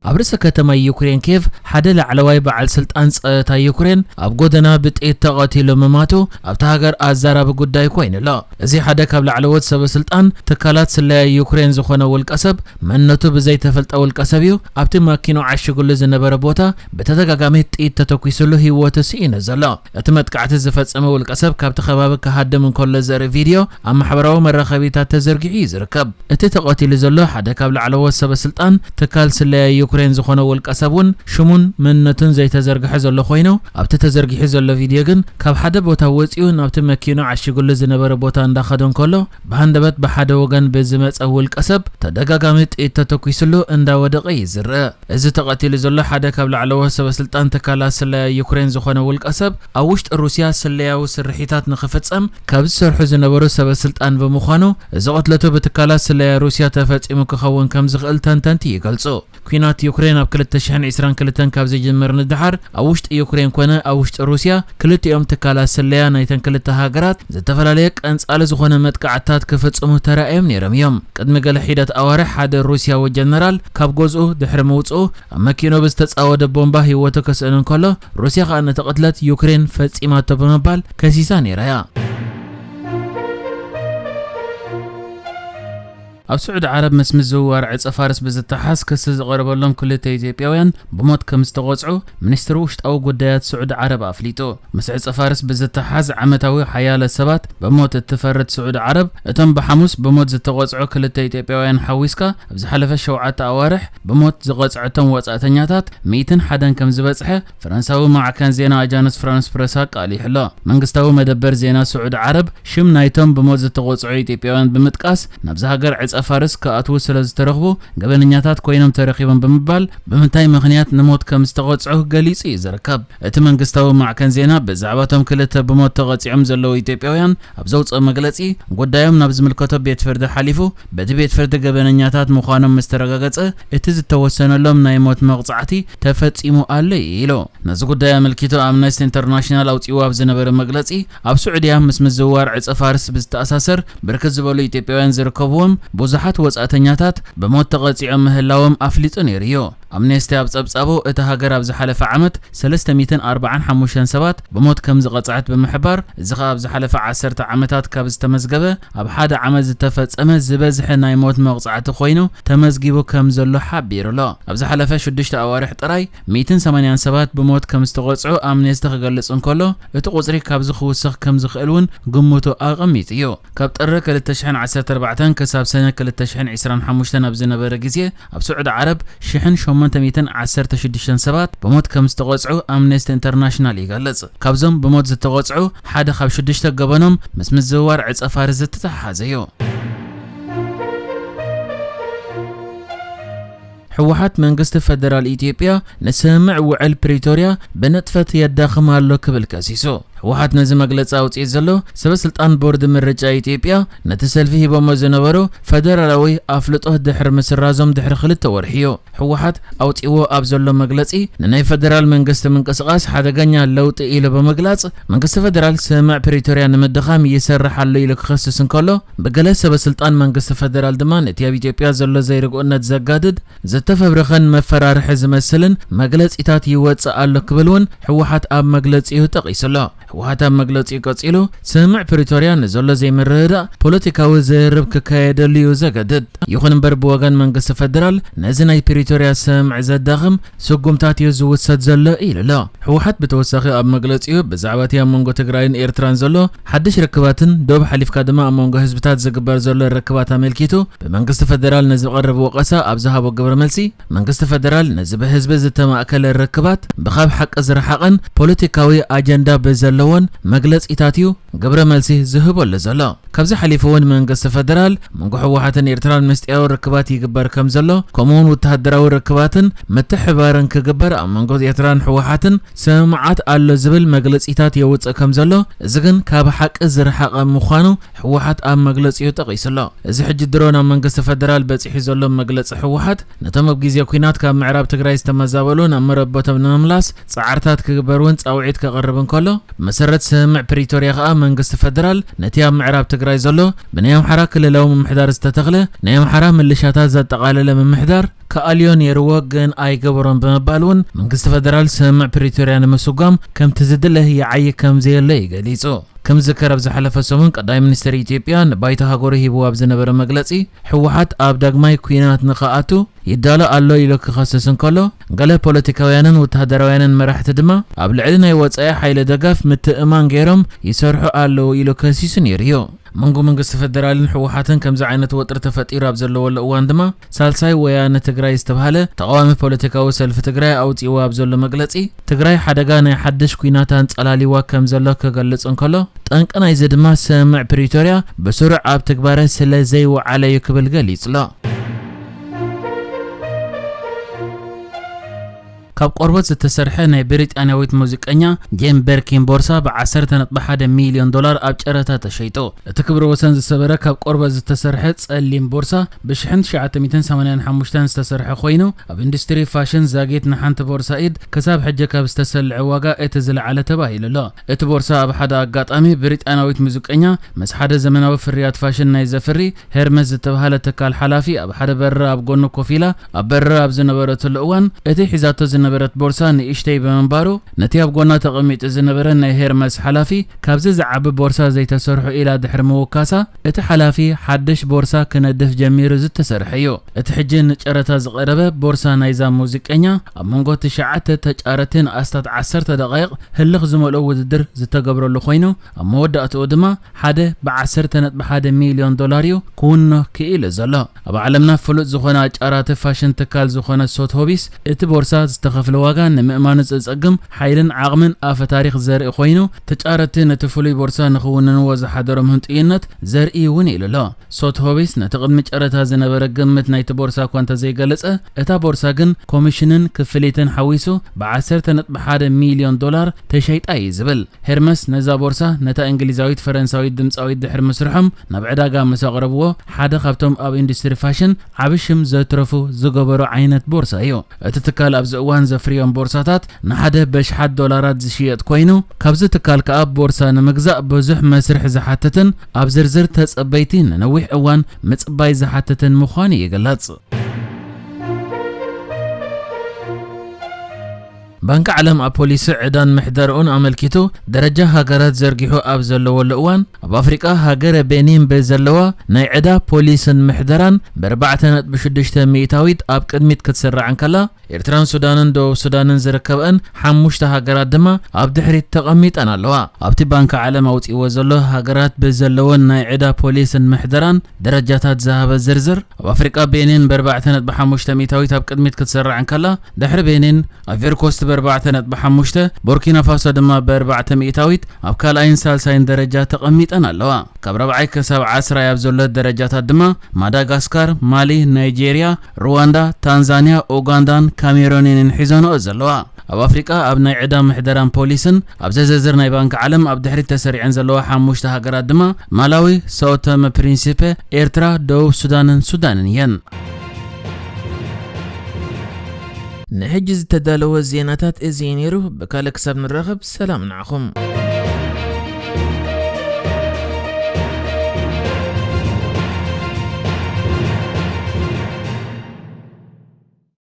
ኣብ ርእሰ ከተማ ዩክሬን ኬቭ ሓደ ላዕለዋይ በዓል ስልጣን ጸጥታ ዩክሬን ኣብ ጎደና ብጥይት ተቐቲሉ ምማቱ ኣብታ ሃገር ኣዛራቢ ጉዳይ ኮይኑ ኣሎ። እዚ ሓደ ካብ ላዕለዎት ሰበ ስልጣን ትካላት ስለያ ዩክሬን ዝኾነ ውልቀ ሰብ፣ መንነቱ ብዘይተፈልጠ ውልቀ ሰብ እዩ ኣብቲ ማኪኑ ዓሽጉሉ ዝነበረ ቦታ ብተደጋጋሚ ጥይት ተተኲሱሉ ህይወቱ ስኢኑ ዘሎ። እቲ መጥቃዕቲ ዝፈጸመ ውልቀ ሰብ ካብቲ ከባቢ ክሃድም እንከሎ ዘርኢ ቪድዮ ኣብ ማሕበራዊ መራኸቢታት ተዘርጊሑ እዩ ዝርከብ። እቲ ተቐቲሉ ዘሎ ሓደ ካብ ላዕለዎት ሰበ ስልጣን ትካል ስለያ ዩክሬን ዝኾነ ውልቀ ሰብ እውን ሽሙን መንነቱን ዘይተዘርግሐ ዘሎ ኮይኑ፣ ኣብቲ ተዘርጊሑ ዘሎ ቪድዮ ግን ካብ ሓደ ቦታ ወጺኡ ናብቲ መኪኑ ዓሽጉሉ ዝነበረ ቦታ እንዳኸደ እንከሎ ብሃንደበት ብሓደ ወገን ብዝመጸ ውልቀ ሰብ ተደጋጋሚ ጥይት ተተኲሱሉ እንዳወደቐ እዩ ዝረአ። እዚ ተቐቲሉ ዘሎ ሓደ ካብ ላዕለዎት ሰበ ስልጣን ትካላት ስለያ ዩክሬን ዝኾነ ውልቀ ሰብ ኣብ ውሽጢ ሩስያ ስለያዊ ስርሒታት ንኽፍጸም ካብ ዝሰርሑ ዝነበሩ ሰበ ስልጣን ብምዃኑ፣ እዚ ቅትለቱ ብትካላት ስለያ ሩስያ ተፈጺሙ ክኸውን ከም ዝኽእል ተንተንቲ ይገልጹ። ኲናት ዩክሬን ኣብ ክልተ ሽሕን ዕስራን ክልተን ካብ ዝጅምር ንደሓር ኣብ ውሽጢ ዩክሬን ኮነ ኣብ ውሽጢ ሩስያ ክልቲኦም ትካላት ስለያ ናይተን ክልተ ሃገራት ዝተፈላለየ ቀንጻሊ ዝኾነ መጥቃዕትታት ክፍጽሙ ተራእዮም ነይሮም እዮም። ቅድሚ ገለ ሒደት ኣዋርሕ ሓደ ሩስያዊ ጀነራል ካብ ገዝኡ ድሕሪ ምውጽኡ ኣብ መኪኑ ብዝተጻወደ ቦምባ ህይወቱ ከስእን እንከሎ፣ ሩስያ ከኣ ነቲ ቅትለት ዩክሬን ፈጺማቶ ብምባል ከሲሳ ነይራ እያ። ኣብ ስዑዲ ዓረብ ምስ ምዝውዋር ዕጸ ፋርስ ብዝተሓዝ ክሲ ዝቐረበሎም ክልተ ኢትዮጵያውያን ብሞት ከም ዝተቖጽዑ ሚኒስትሪ ውሽጣዊ ጉዳያት ስዑዲ ዓረብ ኣፍሊጡ። ምስ ዕጸ ፋርስ ብዝተሓዝ ዓመታዊ ሓያለ ሰባት ብሞት እትፈርድ ስዑዲ ዓረብ፣ እቶም ብሓሙስ ብሞት ዝተቖጽዑ ክልተ ኢትዮጵያውያን ሓዊስካ፣ ኣብ ዝሓለፈ ሸውዓተ ኣዋርሕ ብሞት ዝቐጽዐቶም ወጻእተኛታት ሚእትን ሓደን ከም ዝበጽሐ ፈረንሳዊ ማዕከን ዜና ኣጃንስ ፍራንስ ፕረስ ኣቃሊሑ ኣሎ። መንግስታዊ መደበር ዜና ስዑዲ ዓረብ ሽም ናይቶም ብሞት ዝተቖጽዑ ኢትዮጵያውያን ብምጥቃስ፣ ናብዛ ሃገር ዕጸ ፋርስ ክኣትዉ ስለ ዝተረኽቡ ገበነኛታት ኮይኖም ተረኺቦም ብምባል፣ ብምንታይ ምኽንያት ንሞት ከም ዝተቖጽዑ ገሊጹ እዩ ዝርከብ። እቲ መንግስታዊ ማዕከን ዜና ብዛዕባ እቶም ክልተ ብሞት ተቐጺዖም ዘለዉ ኢትዮጵያውያን ኣብ ዘውጽኦ መግለጺ፣ ጉዳዮም ናብ ዝምልከቶ ቤት ፍርዲ ሓሊፉ፣ በቲ ቤት ፍርዲ ገበነኛታት ምዃኖም ምስ ተረጋገጸ፣ እቲ ዝተወሰነሎም ናይ ሞት መቕጻዕቲ ተፈጺሙ ኣሎ ኢሉ። ነዚ ጉዳይ ኣመልኪቱ ኣምነስቲ ኢንተርናሽናል ኣውጺእዎ ኣብ ዝነበረ መግለጺ፣ ኣብ ስዑድያ ምስ ምዝውዋር ዕጸ ፋርስ ብዝተኣሳሰር ብርክት ዝበሉ ኢትዮጵያውያን ዝርከብዎም ብዙሓት ወጻእተኛታት ብሞት ተቐጺዖም ምህላዎም ኣፍሊጡ ነይሩ እዩ። ኣምነስቲ ኣብ ጸብጻቡ፣ እታ ሃገር ኣብ ዝሓለፈ ዓመት ሰለስተ ሚእትን ኣርባዓን ሓሙሽተን ሰባት ብሞት ከም ዝቐጽዐት ብምሕባር፣ እዚ ኸኣ ኣብ ዝሓለፈ ዓሰርተ ዓመታት ካብ ዝተመዝገበ ኣብ ሓደ ዓመት ዝተፈጸመ ዝበዝሐ ናይ ሞት መቕጻዕቲ ኮይኑ ተመዝጊቡ ከም ዘሎ ሓቢሩ ኣሎ። ኣብ ዝሓለፈ ሽዱሽተ ኣዋርሕ ጥራይ ሚእትን ሰማንያን ሰባት ብሞት ከም ዝተቖጽዑ ኣምነስቲ ክገልጽ እንከሎ፣ እቲ ቁጽሪ ካብዚ ክውስኽ ከም ዝኽእል እውን ግምቱ ኣቐሚጡ እዩ። ካብ ጥሪ ክልተ ሽሕን ዓሰርተ ኣርባዕተን ክሳብ ሰነ ክልተ ሽሕን ዕስራን ሓሙሽተን ኣብ ዝነበረ ግዜ፣ ኣብ ስዑዲ ዓረብ ሽሕን ሸሞንተ ሚእትን ዓሰርተ ሽዱሽተን ሰባት ብሞት ከም ዝተቖጽዑ ኣምነስቲ ኢንተርናሽናል ይገልጽ። ካብዞም ብሞት ዝተቖጽዑ፣ ሓደ ካብ ሽዱሽተ ገበኖም ምስ ምዝውዋር ዕጸ ፋርስ ዝተተሓሓዘ እዩ። ህወሓት መንግስቲ ፈደራል ኢትዮጵያ ንስምምዕ ውዕል ፕሪቶርያ ብንጥፈት የዳኽም ኣሎ ክብል ከሲሱ። ህወሓት ነዚ መግለጺ ኣውጺኡ ዘሎ፣ ሰበ ስልጣን ቦርድ ምርጫ ኢትዮጵያ ነቲ ሰልፊ ሂቦሞ ዝነበሩ ፈደራላዊ ኣፍልጦ ድሕሪ ምስራዞም ድሕሪ ክልተ ወርሒ እዩ። ህወሓት ኣውጺእዎ ኣብ ዘሎ መግለጺ፣ ንናይ ፈደራል መንግስቲ ምንቅስቓስ ሓደገኛ ለውጢ ኢሉ ብምግላጽ፣ መንግስቲ ፈደራል ስምምዕ ፕሪቶርያ ንምድኻም ይሰርሕ ኣሎ ኢሉ ክኸስስ እንከሎ፣ ብገለ ሰበ ስልጣን መንግስቲ ፈደራል ድማ ነቲ ኣብ ኢትዮጵያ ዘሎ ዘይርግኡነት ዘጋድድ፣ ዝተፈብረኸን መፈራርሒ ዝመስልን መግለጺታት ይወጽእ ኣሎ ክብል እውን ህወሓት ኣብ መግለጺኡ ጠቒሱ ኣሎ። ህወሓት ኣብ መግለጺኡ ቀጺሉ፣ ስምምዕ ፕሪቶርያ ንዘሎ ዘይምርድዳእ ፖለቲካዊ ዝርርብ ክካየደሉ እዩ ዘገድድ። ይኹን እምበር፣ ብወገን መንግስቲ ፈደራል ነዚ ናይ ፕሪቶርያ ስምምዕ ዘዳኽም ስጉምታት እዩ ዝውሰድ ዘሎ ኢሉ ኣሎ። ህወሓት ብተወሳኺ ኣብ መግለጺኡ፣ ብዛዕባ እቲ ኣብ መንጎ ትግራይን ኤርትራን ዘሎ ሓድሽ ርክባትን ዶብ ሓሊፍካ ድማ ኣብ መንጎ ህዝብታት ዝግበር ዘሎ ርክባት ኣመልኪቱ፣ ብመንግስቲ ፈደራል ንዝቐርብ ወቐሳ ኣብ ዝሃቦ ግብረ መልሲ፣ መንግስቲ ፈደራል ነዚ ብህዝቢ ዝተማእከለ ርክባት ብካብ ሓቂ ዝረሓቐን ፖለቲካዊ ኣጀንዳ ብዘለዎን መግለጺታት እዩ ግብረ መልሲ ዝህበሉ ዘሎ። ካብዚ ሓሊፉ እውን መንግስቲ ፈደራል መንጎ ህወሓትን ኤርትራን ምስጢራዊ ርክባት ይግበር ከም ዘሎ፣ ከምኡውን ወተሃደራዊ ርክባትን ምትሕባርን ክግበር ኣብ መንጎ ኤርትራን ህወሓትን ስምምዓት ኣሎ ዝብል መግለጺታት የውጽእ ከም ዘሎ፣ እዚ ግን ካብ ሓቂ ዝረሓቐ ምዃኑ ህወሓት ኣብ መግለጺኡ ጠቒሱ ኣሎ። እዚ ሕጂ ድሮ ናብ መንግስቲ ፈደራል በጺሑ ዘሎ መግለጺ ህወሓት፣ ነቶም ኣብ ግዜ ኲናት ካብ ምዕራብ ትግራይ ዝተመዛበሉ ናብ መረበቶም ንምምላስ ጻዕርታት ክግበር እውን ጻውዒት ከቕርብ እንከሎ፣ ብመሰረት ስምምዕ ፕሪቶርያ ከኣ መንግስቲ ፈደራል ነቲ ኣብ ምዕራብ ትግራይ ዘሎ ብናይ ኣምሓራ ክልላዊ ምምሕዳር ዝተተኽለ ናይ ኣምሓራ ምልሻታት ዘጠቓለለ ምምሕዳር ክኣልዮ ነይርዎ ግን ኣይገበሮን ብምባል እውን መንግስቲ ፈደራል ስምምዕ ፕሪቶርያ ንምስጓም ከምቲ ዝድለ ይዓዪ ከም ዘየሎ እዩ ገሊጹ። ክምዝከር ኣብ ዝሓለፈ ሰሙን ቀዳማይ ሚኒስትር ኢትዮጵያ ንባይቶ ሃገሩ ሂብዎ ኣብ ዝነበረ መግለጺ፣ ህወሓት ኣብ ዳግማይ ኲናት ንኽኣቱ ይዳሎ ኣሎ ኢሉ ክኸስስ እንከሎ፣ ገለ ፖለቲካውያንን ወተሃደራውያንን መራሕቲ ድማ ኣብ ልዕሊ ናይ ወጻኢ ሓይሊ ደገፍ ምትእምማን ገይሮም ይሰርሑ ኣለዉ ኢሉ ከሲሱ ነይሩ እዩ። መንጎ መንግስቲ ፈደራልን ህወሓትን ከምዚ ዓይነት ወጥሪ ተፈጢሩ ኣብ ዘለወሉ እዋን ድማ፣ ሳልሳይ ወያነ ትግራይ ዝተባህለ ተቓዋሚ ፖለቲካዊ ሰልፊ ትግራይ ኣውፂእዎ ኣብ ዘሎ መግለፂ፣ ትግራይ ሓደጋ ናይ ሓድሽ ኲናት ኣንፀላሊዋ ከም ዘሎ ክገልፅ እንከሎ፣ ጠንቂ ናይዚ ድማ ስምምዕ ፕሪቶርያ ብስሩዕ ኣብ ትግባረ ስለ ዘይወዓለ እዩ ክብል ገሊጹ ኣሎ። ካብ ቆርበት ዝተሰርሐ ናይ ብሪጣንያዊት ሙዚቀኛ ጄን በርኪን ቦርሳ ብ ዓሰርተ ነጥቢ ሓደ ሚልዮን ዶላር ኣብ ጨረታ ተሸይጡ። እቲ ክብረ ወሰን ዝሰበረ ካብ ቆርበት ዝተሰርሐ ጸሊም ቦርሳ ብ ሽሕን ትሽዓተ ሚእትን ሰማንያን ሓሙሽተን ዝተሰርሐ ኮይኑ፣ ኣብ ኢንዱስትሪ ፋሽን ዛጊት ንሓንቲ ቦርሳ ኢድ ክሳብ ሕጂ ካብ ዝተሰልዐ ዋጋ እቲ ዝለዓለ ተባሂሉ ኣሎ። እቲ ቦርሳ ኣብ ሓደ ኣጋጣሚ ብሪጣንያዊት ሙዚቀኛ ምስ ሓደ ዘመናዊ ፍርያት ፋሽን ናይ ዘፍሪ ሄርመስ ዝተባህለ ትካል ሓላፊ ኣብ ሓደ በረራ ኣብ ጎኑ ኮፍ ኢላ ኣብ በረራ ኣብ ዝነበረትሉ እዋን፣ እቲ ሒዛቶ ዝነበረት ቦርሳ ንእሽተይ ብምንባሩ፣ ነቲ ኣብ ጎና ተቐሚጡ ዝነበረ ናይ ሄርመስ ሓላፊ፣ "ካብዚ ዝዓቢ ቦርሳ ዘይተሰርሑ" ኢላ ድሕሪ ምውካሳ፣ እቲ ሓላፊ ሓድሽ ቦርሳ ክነድፍ ጀሚሩ ዝተሰርሐ እዩ። እቲ ሕጂ ንጨረታ ዝቐረበ ቦርሳ ናይዛ ሙዚቀኛ፣ ኣብ መንጎ ትሽዓተ ተጫረትን ኣስታት ዓሰርተ ደቓይቕ ህልኽ ዝመልኦ ውድድር ዝተገብረሉ ኮይኑ፣ ኣብ መወዳእትኡ ድማ ሓደ ብዓሰርተ ነጥቢ ሓደ ሚልዮን ዶላር እዩ ክውኖ ክኢሉ ዘሎ። ኣብ ዓለምና ፍሉጥ ዝኾነ ኣጫራቲ ፋሽን ትካል ዝኾነ ሶትሆቢስ፣ እቲ ቦርሳ ዝተኸፍለ ዋጋ ንምእማኑ ዘጸግም ሓይልን ዓቕምን ኣፈ ታሪኽ ዘርኢ ኮይኑ፣ ተጫረቲ ነቲ ፍሉይ ቦርሳ ንኽውንንዎ ዝሓደሮም ህንጥዩነት ዘርኢ እውን ኢሉ ኣሎ። ሶትሆቢስ ነቲ ቅድሚ ጨረታ ዝነበረ ግምት ናይቲ ቦርሳ እኳ እንተዘይገለጸ፣ እታ ቦርሳ ግን ኮሚሽንን ክፍሊትን ሓዊሱ ብ ዓሰርተ ነጥቢ ሓደ ሚልዮን ዶላር ተሸይጣ እዩ ዝብል። ሄርመስ ነዛ ቦርሳ ነታ እንግሊዛዊት ፈረንሳዊት ድምጻዊት ድሕሪ ምስርሖም ናብ ዕዳጋ ምስ ኣቕረብዎ፣ ሓደ ካብቶም ኣብ ኢንዱስትሪ ፋሽን ዓቢ ሽም ዘትረፉ ዝገበሩ ዓይነት ቦርሳ እዩ። እቲ ትካል ኣብዚ እዋን ዘፍርዮም ቦርሳታት ንሓደ በሽሓት ዶላራት ዝሽየጥ ኮይኑ፣ ካብዚ ትካል ከኣ ቦርሳ ንምግዛእ ብዙሕ መስርሕ ዝሓትትን ኣብ ዝርዝር ተጸበይቲ ንነዊሕ እዋን ምጽባይ ዝሓትትን ምዃኑ ይግለጽ። ባንኪ ዓለም ኣብ ፖሊሲ ዕዳን ምሕደርኡን ኣመልኪቱ ደረጃ ሃገራት ዘርጊሑ ኣብ ዘለወሉ እዋን፣ ኣብ ኣፍሪቃ ሃገረ ቤኒን ብዘለዋ ናይ ዕዳ ፖሊስን ምሕደራን ብኣርባዕተ ነጥቢ ሽዱሽተ ሚእታዊት ኣብ ቅድሚት ክትስራዕ እንከላ፣ ኤርትራን ሱዳንን ደቡብ ሱዳንን ዝርከብአን ሓሙሽተ ሃገራት ድማ ኣብ ድሕሪት ተቐሚጠን ኣለዋ። ኣብቲ ባንኪ ዓለም ኣውጺእዎ ዘሎ ሃገራት ብዘለወን ናይ ዕዳ ፖሊስን ምሕደራን ደረጃታት ዝሃበ ዝርዝር፣ ኣብ ኣፍሪቃ ቤኒን ብኣርባዕተ ነጥቢ ሓሙሽተ ሚእታዊት ኣብ ቅድሚት ክትስራዕ እንከላ፣ ድሕሪ ቤኒን፣ ኣይቨሪ ኮስት ብኣርባዕተ ነጥቢ ሓሙሽተ፣ ቡርኪና ፋሶ ድማ ብኣርባዕተ ሚእታዊት ኣብ ካልኣይን ሳልሳይን ደረጃ ተቐሚጠን ኣለዋ። ካብ ራብዓይ ክሳብ ዓስራይ ኣብ ዘሎ ደረጃታት ድማ ማዳጋስካር፣ ማሊ፣ ናይጄርያ፣ ሩዋንዳ፣ ታንዛንያ፣ ኡጋንዳን ካሜሩንን ሒዞንኦ ዘለዋ። ኣብ ኣፍሪቃ ኣብ ናይ ዕዳ ምሕደራን ፖሊስን ኣብ ዘዘዝር ናይ ባንኪ ዓለም ኣብ ድሕሪት ተሰሪዐን ዘለዋ ሓሙሽተ ሃገራት ድማ ማላዊ፣ ሳኦ ቶመ ፕሪንሲፔ፣ ኤርትራ፣ ደቡብ ሱዳንን ሱዳንን እየን። ንሕጂ ዝተዳለወ ዜናታት እዚ እዩ ነይሩ። ብካልእ ክሳብ ንራኸብ ሰላም ንዓኹም።